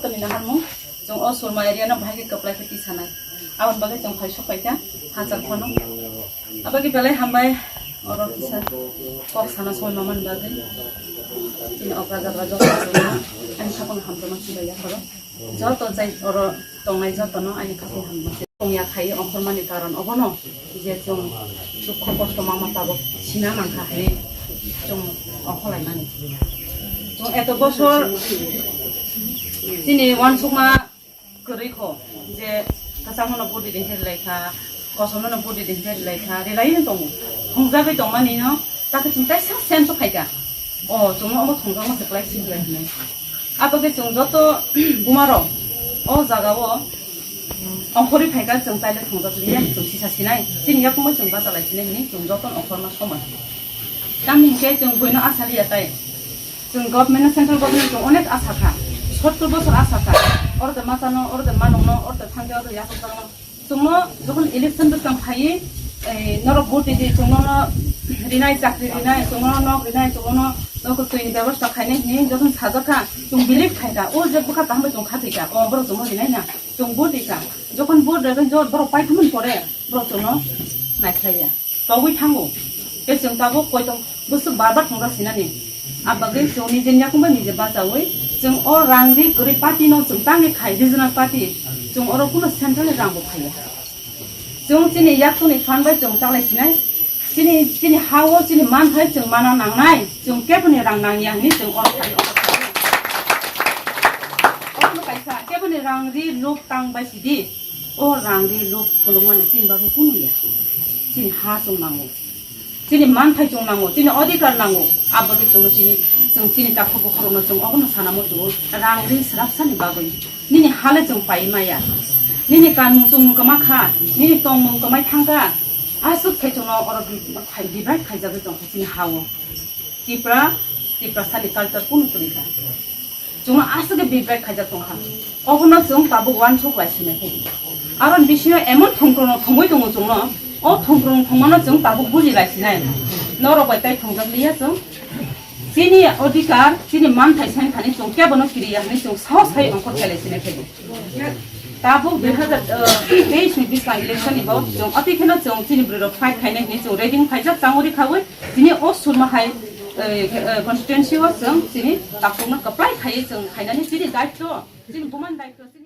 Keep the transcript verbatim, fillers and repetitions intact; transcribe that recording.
Tini naharmung, chwng o Surma area no bahai khe kwplai khe tisanai. Aboni bagwi chwng phai sok phaikha, hachal phano. Abagwi belai hambai, oro kisa kok sana soi mamani bagwi. Chini okra jabra joto ani khapang hamtama sibai yakhoro. Joto jai oro tongnai jotono ani khapang hamtama. Tongya khai ongkhormani karon obono je chwng dukho kosto mama tabuk sina mankha hai chwng ongkhorlaimani. Chwng eto bosor chini uansukma kwrwi kho je kwchangmano budi de heri laikha, kosomno budi de heri laikha, rilai no tongo. Thongjagwi tongmani no takhe chwng taisa sense o phaikha. O chwngno omo thongjagma se kwlai sibrai hinwi. Abagwi chwng joto bumarok o jagao ongkhorwi phaikha, chwng taile thongjak liya, chwng sisa sinai, chini yakungma chwng bachalai sinai hinwi chwng jotono ongkhorma somai. Tamni hinkhe chwng buino asa liya tai. Chwng government no, central government chwng onek asa kha, sottor bosor asa kha. Oro de machano, oro de manukno, oro de thangkhe, oro de yakungjakno. Chwngno jokhon election bwskang phaiwi, ei, norok vote ridi, chwngno no rinai, chakri rinai, chwngno no nok rinai, chwngno no nok twi ni bebosta khainai hinwi jokhon sajak kha, chwng believe khai kha, o je bwkha kaham bai chwng kha thwi kha, o borok chwngno rinai na, chwng vote ri kha. Jokhon vote rwgwi jo borok paithammani pore, borok chwngno naikhlaiya. Togwi thango. Tei chwng tabuk koitok bwswk bar bar thongjak sinani. Abagwi chwng nijeni yakung bai nije bachaui chwng o rang ri kwrwi party no chwng tangwi khai regional party. Chwng oro kuno central ni rang bo phaiya. Chwng chini yaktwni phan bai chwng chalai sinai. Chini, chini ha o chini manthai chwng mana nangnai. Chwng keboni rang nangya hinwi chwng oro phai oro phai. Oro no kaisa keboni rang ri luk tang bai sidi. O rang ri luk phunukmani chini bagwi kunu ya. Chini ha chwng nango. Chini manthai chwng nango, chini odhikar nango. Aboni chwngno chini, chwng chini takhuk bukhurokno chwng obono sana muchungo. Rang ri swrapsani bagwi. Nini hale chwng pai maya. Nini kanmung chwngmung kwma kha, nini tongmung kwmai thangkha. Aswk khe chwngno oro bi-, khai-, divide khaijagwi tongkha chini ha-o. Tipra, Tiprasani culture kunu kwrwi kha. Chwngno aswk khe bibrai khaijak tongkha. Obono chwng tabuk uansuk lai sinai khe. Aro bisingo emon thongkrongno thongwi tongo chwngno. O thongkrong thongmano chwng tabuk buji lai sinai. Norok bai tai thongjak liya chwng. Chini odhikar, chini manthai saimani chwng kebono kiriya hinwi chwng sahos khai ongkhor khelai sinai khe. Tabuk dui hazar teis ni bwskang election ni bo chwng ati kheno chwng chini bwrwi rok fight khainai hinwi chwng ready wng khaijak changori khawi. Tini o Surma hai, eh, eh, constituency o chwng chini takhukno kwplai khaiwi chwng khainani chini daitw, chini bumani daitw.